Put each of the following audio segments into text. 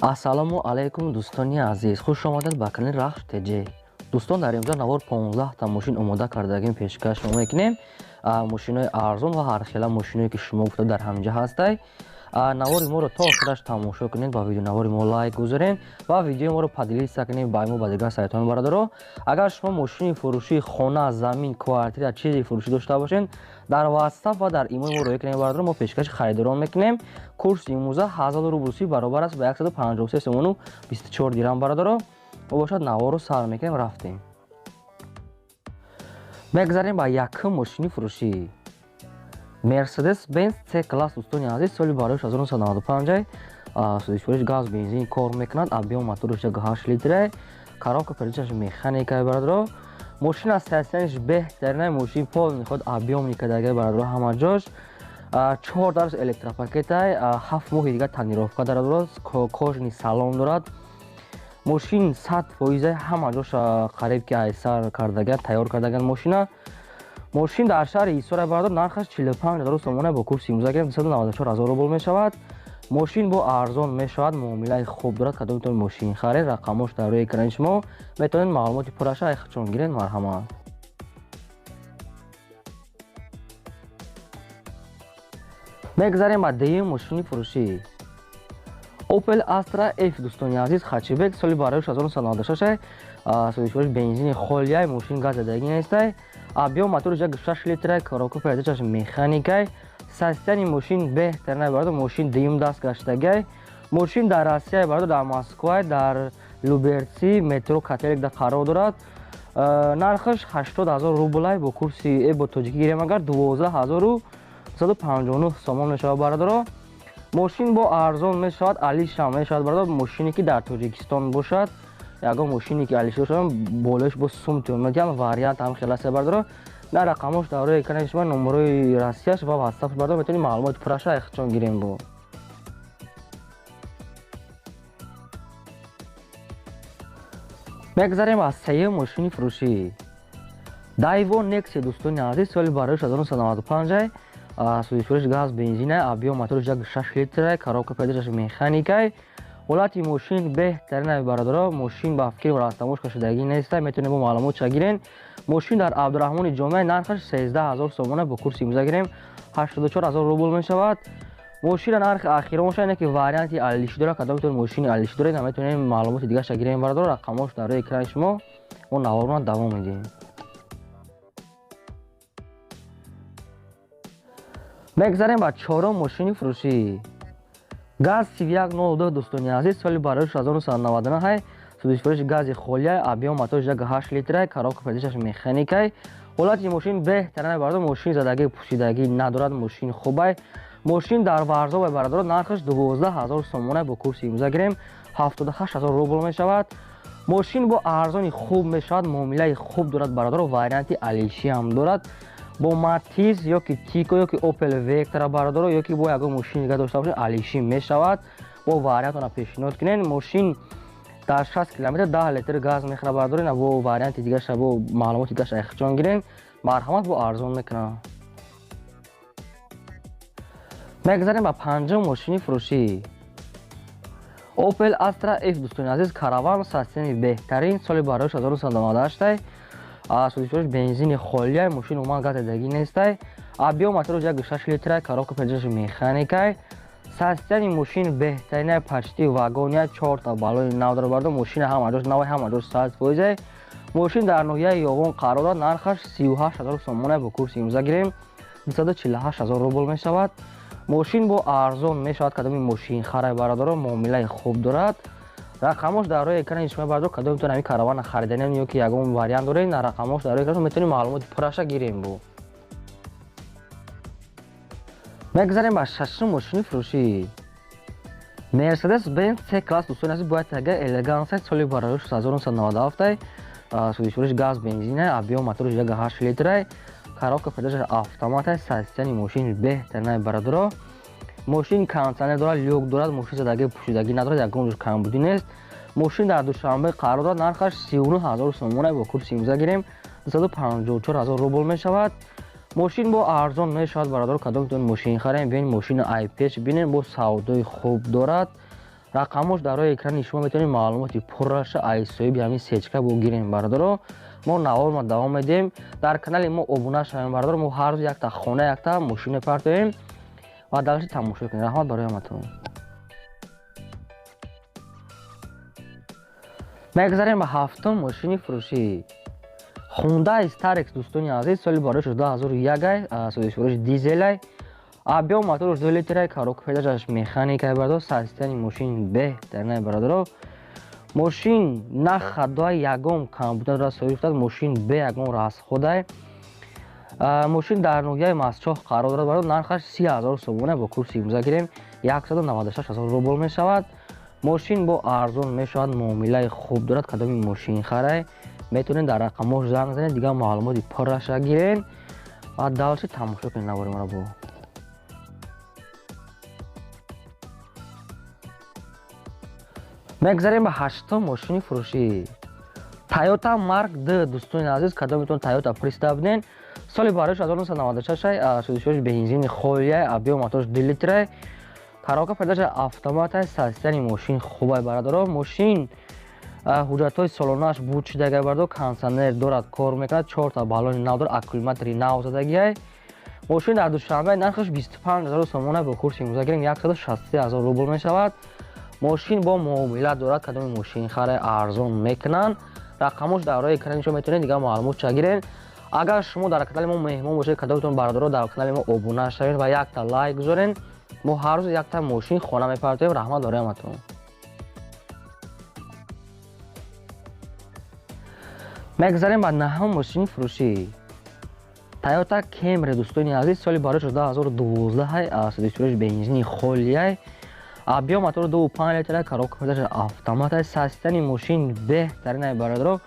Ассалому алайкум, дӯстони азиз, хуш омадед ба канали Рахш ТЖ. Дӯстон, дар имрӯза навор 15 та мошин омода кардагим, пешкаш шумо мекунем. Мошинои арзон ва ҳархела мошиное ки шумо гуфта дар ҳаминҷа ҳастай. Навори моро то охираш тамошо кунед, ба видеонавори мо лайк гузоред ва видеои моро поделиться кунед ба мо, ба дигар сайтҳои бародаро. Агар шумо мошини фурӯшии хона, замин, квартира, чизи фурӯшӣ дошта бошед, дар WhatsApp ва дар имои мо роя кунед, бародаро, мо пешкаши харидорон мекунем. Курси имрӯза 1000 рубл русӣ баробар аст ба 153 сомону 24 дирам, бародаро. Мо бошад наворро сар мекунем, рафтем. Мегзарем ба якум мошини фурӯшӣ. Mercedes Benz C класс, дӯстони азиз, соли барои 1995, сӯзишвориш газ, бензин кор мекунад, объем мотораш 8 литра, коробка передачаш механикаи, бародаро. Мошин аз состояниш беҳтарина, мошин полный худ объемный кадаги, бародаро, ҳама ҷош. Чор дарс электропакетай, 7 моҳи дигар тонировка дорад, кожаный салон дорад. Мошин 100%, ҳама ҷош қариб ки айсар кардаган, тайёр кардаган мошина. Мошин дар шаҳри Ҳисора, бародар, нархаш 45 000 сомона, бо курси имрӯза гирем 294 ҳазор рубл мешавад. Мошин бо арзон мешавад, муомилаи хуб дорад. Кадом метавонед мошин харед, рақамош дар рӯи экрани шумо, метавонед маълумоти пурраша айхчон гиред, марҳамат. Мегзарем ба дуюм мошини фурӯшӣ. Opel Astra F, дӯстони азиз, хэтчбек, соли барои 1996, сӯзишвориш бензини холияй, мошин газ задагӣ нестай, объем мотораш 6 литра, коробка передачаш механикай. Состояние мошин беҳтарина, бародар, мошин дуюм даст гаштагай. Мошин дар Россия, бародар, дар Москва, дар Люберци, метро Котельник қарор дорад. Нархаш 80 ҳазор рублай, бо курси бо тоҷикӣ гирем агар 12 159 сомон мешавад, бародаро. Мошин бо арзон мешавад, алишам мешавад, бародар. Мошине ки дар Тоҷикистон бошад, ягон мошине ки алиши бошад, болош бо сум медиҳам, вариант ҳам хеле аст, бародаро. На рақамош дар рӯи экрани шумо, номерои Россияш ва WhatsApp, бародаро, метавонед маълумоти пурраша айхчон гирем. Бо мегзарем аз сеюм мошини фурӯшӣ. Дайво Нексе, дӯстони азиз, соли барои 1995, сӯзишвориш газ, бензина, объем мотораш 6 литра, коробка передачаш механикай. Ҳолати мошин беҳтарина, бародаро, мошин ба фикри растамошка шудагӣ неста, метавонед бо маълумот ша гирен. Мошин дар Абдураҳмони Ҷомеа, нархаш 13 000 сомона, бо курси имрӯза гирем 84 ҳазор рубл мешавад. Мошина нархи ахиро бошад, ине ки варианти алиши дорад. Кадом метавонед мошини алиши доред, наметавонем маълумоти дигарша гирем, бародаро, рақамош дар рӯи экрани шумо. Мо наворона давом медиҳем. Мегзарем ба чорум мошини фурӯшӣ. Газ 3102, дӯстони азиз, соли барои 1999, сӯзишвориши гази холия, объем мотораш 8 литра, коробка передачаш механикай. Ҳолати мошин беҳтарина, бародар, мошин задагӣ пӯшидагӣ надорад, мошин хубай. Мошин дар Варзобай, бародаро, нархаш 12 000 сомона, бо курси имрӯза гирем 78 ҳазор рубл мешавад. Мошин бо арзони хуб мешавад, муомилаи хуб дорад, бародаро, варианти алишӣ ҳам дорад. Бо Матиз ёки Тико ёки Опел Вектора, бародаро, ёки бо ягон мошини дига дошта бошед, алишӣ мешавад. Бо вариантона пешниҳод кунед. Мошин дар 60 километр 10 литр газ мехӯрад, бародаро, ина бо варианти дигаша, бо маълумоти дигаша ихтиёр гирен, марҳамат, бо арзон мекунад. Мегзарем ба панҷум мошини фурӯшӣ. Opel Astra F, дӯстони азиз, караван, состояни беҳтарин, соли барои 1998, сӯзишвориш бензини холия, мошин умуман газ задагӣ нестай, объем мотораш 6 литра, коробка передачаш механикай. Состояни мошин беҳтарина, почти вагония, чорта балони нав дорад, бародар, мошина ҳама ҷош навай, ҳама ҷош 100%. Мошин дар ноҳияи Ёвон қарор дорад, нархаш 38 000 сомона, бо курси имрӯза гирем 248 ҳазор рубл мешавад. Мошин бо арзон мешавад, кадоми мошин харай, бародаро, муомилаи хуб дорад. Рақамош дар рӯи экрани шумо, бародар, кадоми метавонед ҳамин каравана хариданем ё ки ягон вариант доред, на рақамош дар рӯи экран, метавонед маълумоти пурраша гирем. Бо мегзарем ба шашум мошини фурӯшӣ. Mercedes Benz C класс, дӯстони азиз, бояд тага элегансай, соли барои 1997, сӯзишвориш газ, бензина, объем мотораш 8 литрай, коробка передачаш автоматай. Состояни мошин беҳтаринай, бародаро, мошин кондитсионер дорад, люк дорад, мошин задагӣ пӯшидагӣ надорад, ягон ҷур камбудӣ нест. Мошин дар Душанбе қарор дорад, нархаш 39 000 сомона, бо курси имрӯза гирем 254 ҳазор рубл мешавад. Мошин бо арзон мешавад, бародаро. Кадом метавонед мошин харем, биён мошини айпеш бинем, бо савдои хуб дорад. Рақамош дар рӯи экрани шумо метавонед маълумоти пурраша аз соҳиби ҳамин сечка бигирем бародаро. Мо наворма давом медиҳем. Дар канали мо обуна шавем бародаро. Мо ҳар рӯз якта хона, якта мошин мепартоем ва дальше тамошо кунед. Раҳмат барои ҳаматон. Мегзарем ба ҳафтум мошини фурӯшӣ. Hyundai Starex дӯстони азиз, соли барои 2001, содишфурӯши дизелай. Объем моторш 2 литрай, коробка передачаш механикай бародаро. Состояние мошин беҳтаринай бародаро. Мошин на ходовай, ягон камбуда дорад соҳиб шудааст, мошин бе ягон расходай. Мошин дар ноҳияи Мастчоҳ қарор дорад бародаро. Нархаш 30 000 сомона, бо курси имрӯза гирем 196 000 рубл мешавад. Мошин бо арзон мешавад, муомилаи хуб дорад. Кадоми мошин харай, метавонед дар рақамош занг занед, дигар маълумоти пурраша гирен ва дальше тамошо кунед навори маро. Бо мегзарем ба ҳаштум мошини фурӯшӣ. Toyota Mark D дӯстони азиз, кадометон Toyota Prius буден, соли барои 1996, шудишош бензини холияй, объем моторш 2 литрай, коробка передача автоматай. Состояние мошин хубай бародаро. Мошин ҳуҷҷатҳои солонааш буд шудагай бародаро. Кондиционер дорад, кор мекунад, чорта баллони нав дорад, аккумулятори нав задагиай. Мошин дар Душанбе, нархаш 25 000 сомона, бо курси имрӯза гирем 163 000 рубл мешавад. Мошин бо муомила дорад, кадоми мошин харе, арзон мекунанд. Рақамош дар рӯи экрани шумо, метавонед дигар маълумот ча гирен. Агар шумо дар канали мо меҳмон бошед, кадомтон бародаро, дар канали мо обуна шавед ва якта лайк гузорен. Мо ҳар рӯз якта мошин хона мепартоем. Раҳмат барои ҳаматон. Мегзарем ба наҳум мошини фурӯшӣ. Toyota Camry дӯстони азиз, соли барои 2012, содишфурӯш бензини холияй, объем мотор 2,5 литра, коробка передача автоматай. Состояние мошин беҳтаринай бародаро.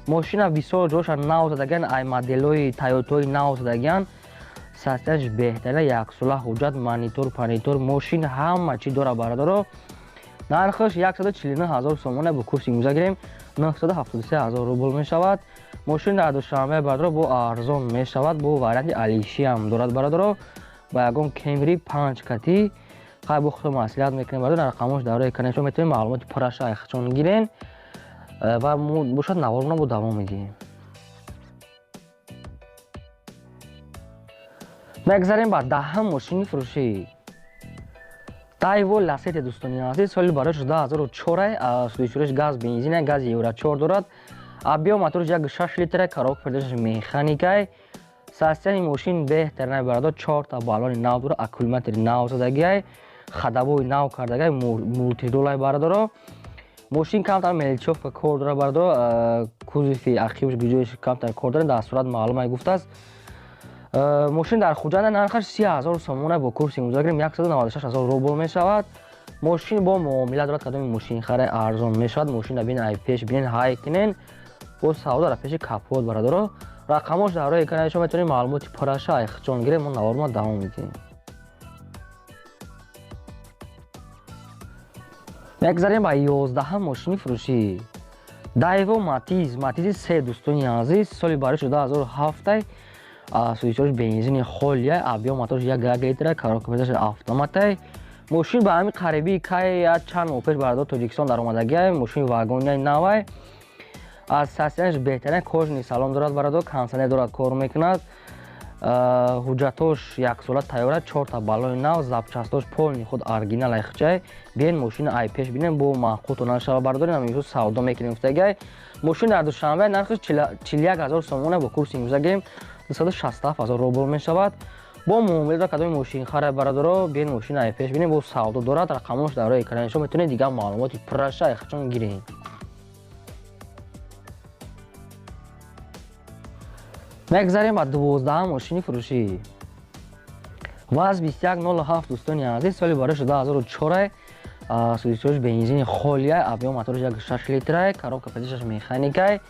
Мошина бисёр ҷоша нав задагиан, ай моделҳои Тойотаи нав задагиан. Состоянияш беҳтарина, яксола ҳуҷҷат, монитор панитор, мошин ҳама чӣ дора бародаро. Нархаш 149 ҳазор сомона, бо курси имрӯза гирем 973 ҳазор рубл мешавад. Мошин дар Душанбе бародаро, бо арзон мешавад, бо варианти алишиам дорад бародаро. Ба ягон Кемри панҷ кати хай бо худо маслиҳат мекунем бародаро. Рақамош дар рӯи экрани шумо, метавонед маълумоти пурраша айхчон гирен ва бошад наворона бо давом медиҳем. Мегзарем ба даҳум мошини фурӯшӣ. Daewoo Lacetti дӯстони азиз, соли барои 2004, судишуриш газ бензина, гази Евро 4 дорад. Объем моторш 1,6 литра, коробка передачаш механикай. Состояние мошин беҳтаринай бародаро. Чорта баллони нав дорад, аккумулятори нав задагиай, ходовой нав кардагиай, мультирулай бародаро. Мошин камтар мелочёвка кор дорад бародаро, кузови ақибаш гуҷоиш камтар кор дорад, дар сурат маълумай гуфтааст. Мошин дар Хуҷанда, нархаш 30 000 сомона, бо курси имрӯза гирем 196 000 рубл мешавад. Мошин бо муомила дорад, кадоми мошин харе, арзон мешавад. Мошинро бинен, ай пеш бинен, ҳай кунен, бо савдо дар пеши капот бародаро. Рақамош дар рӯи экрани шумо, метавонед маълумоти пурраша айхчон гирем. Мо наворма давом медиҳем. Мегзарем ба 11-ҳам мошини фурӯшӣ. Daewoo Matiz, Matiz се дӯстони азиз, соли барои 2007, судишош бензини холия, объем моторш 1,1 литра, коробка передача автоматай. Мошин ба ҳамин қарибии кай чанд моҳ пеш бародаро Тоҷикистон даромадагиай. Мошини вагонияи навай, аз состоянияш беҳтарин, кожаный салон дорад бародаро, кондиционер дорад, кор мекунад. Ҳуҷҷатош яксола тайёра, чорта баллони нав, запчастош полный худ оригинал айхчай. Биен мошина ай пеш бинем, бо маъқулто нашава бародари, намисо савдо мекунем гуфтагиай. Мошин дар Душанбе, нархаш 41 000 сомона, бо курси имрӯза гирем 267 000 рубл мешавад. Бо муомила, кадоми мошин хара бародаро, биен мошина ай пеш бинем, бо савдо дорад. Рақамош дар рӯи экрани шумо, метавонед дигар маълумоти пурраша айхчон гирем. Мегзарем ба 12-ҳам мошини фурӯшӣ. ВАЗ 2107 дӯстони азиз, соли барои 2004, судисош бензини холия, объем моторш 1,6 литрай, коробка передачаш механикай.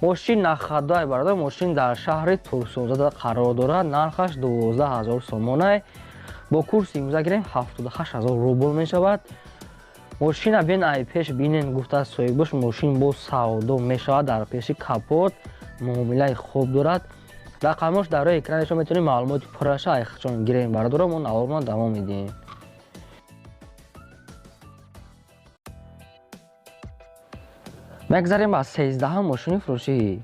Мошин на ходовай бародар. Мошин дар шаҳри Турсунзода қарор дорад, нархаш 12 000 сомонай, бо курси имрӯза гирем 78 000 рубл мешавад. Мошина бин ай пеш бинен гуфтааст соҳибош. Мошин бо савдо мешавад, дар пеши капот муомилаи хуб дорад. Рақамош дар рӯи экрани шумо, метавонед маълумоти пурраша айхчон гирем бародаро. Мо наворма давом медиҳем. Мегзарем ба 13-ҳам мошини фурӯшӣ.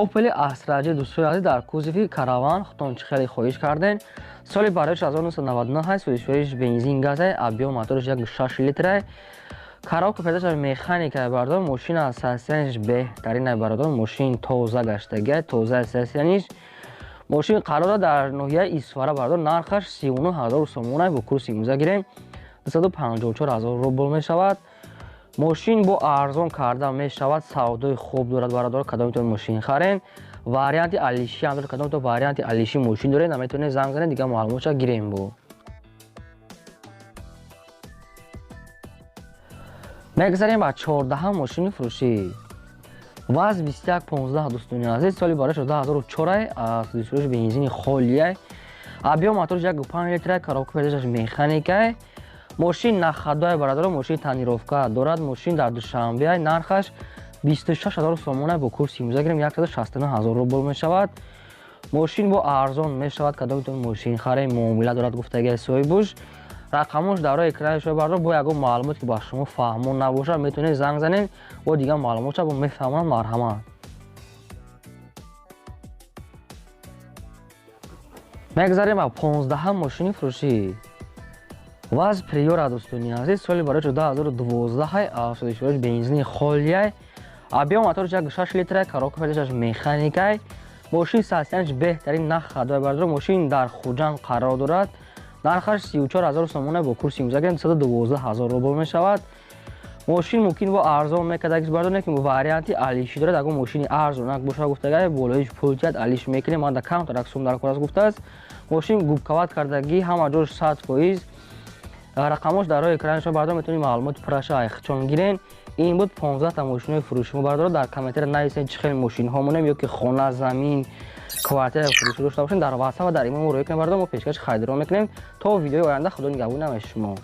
Opel Astra J, дӯстони азиз, дар кузови Караван, худтон чӣ хеле хоҳиш кардем. Соли бароиш 1999, сӯзишвориш бензин газай, объём мотораш 1,6 литрай. Коробка передачаш механикай, бародор. Мошина состоянияш беҳтаринай, бародор. Мошин тоза гаштагиай, тоза состоянияш. Мошин қарор дорад дар ноҳияи Исфара, бародор. Нархаш 39 ҳазор сомонай, бо курси имрӯза гирем 254 ҳазор рубл мешавад. Мошин бо арзон карда мешавад, савдои хуб дорад, бародор. Кадом метавонед мошин харен, варианти алиши ҳам дорад. Кадом то варианти алиши мошин доред, наметавонед занг занед, дигар маълумотша гирем. Бо мегзарем ба 14-ҳам мошини фурӯшӣ. ВАЗ 2115, дӯстони азиз, соли барош 2004, сӯзишвориш бензини холиай, объём мотораш 1,5 литрай, коробка передачаш механикай. Мошин на ходой, бародаро, мошин тонировка дорад. Мошин дар Душанбе, нархаш 26 ҳазор сомона, бо курси имрӯза гирем 169 ҳазор рубл мешавад. Мошин бо арзон мешавад. Кадомитон мошин харем, муомила дорад гуфтагиай соҳибуш. Рақамош дар рои экрани шумо, бародар. Бо ягон маълумот ки ба шумо фаҳмон набошад, метавонед занг занед, бо дигар маълумотша бо мефаҳмонам. Марҳамат. Мегзарем ба 15-ҳам мошини фурӯшӣ. ВАЗ Приора, дӯстони азиз, соли барои 2012, сӯзишвориш бензини холиай, объём мотораш 1,6 литрай, коробка передачаш механикай. Мошин состоянияш беҳтарин, на ходой, бародар. Мошин дар Хуҷанд қарор дорад. Нархаш 34 ҳазор сомона, бо курси имрӯза гирем 212 ҳазор рубл мешавад. Мошин мумкин бо арзон мекардагиш, бародар, не ки варианти алиши дорад. Агар мошини арзонак боша, гуфтагай, болоиш пул тиҳад, алиш мекунем, ман да камтарак сум дар кор аст гуфтааст. Мошин губкават кардагӣ, ҳама ҷош 100%. Рақамош дар рои экрани шумо, бародар, метавонед маълумоти пурраша айхчон гирен. Ин буд 15 та мошинои фурӯши мо, бародар. Дар комментария нависед, чӣ хел мошинҳо монем ё ки хона, замин, квартира фурӯшӣ дошта бошем, дар WhatsApp ва дар имейл мо роӣ кунем, бародар, мо пешкаши харидорон мекунем. То видеои оянда, худо нигаҳбони ҳамаи шумо.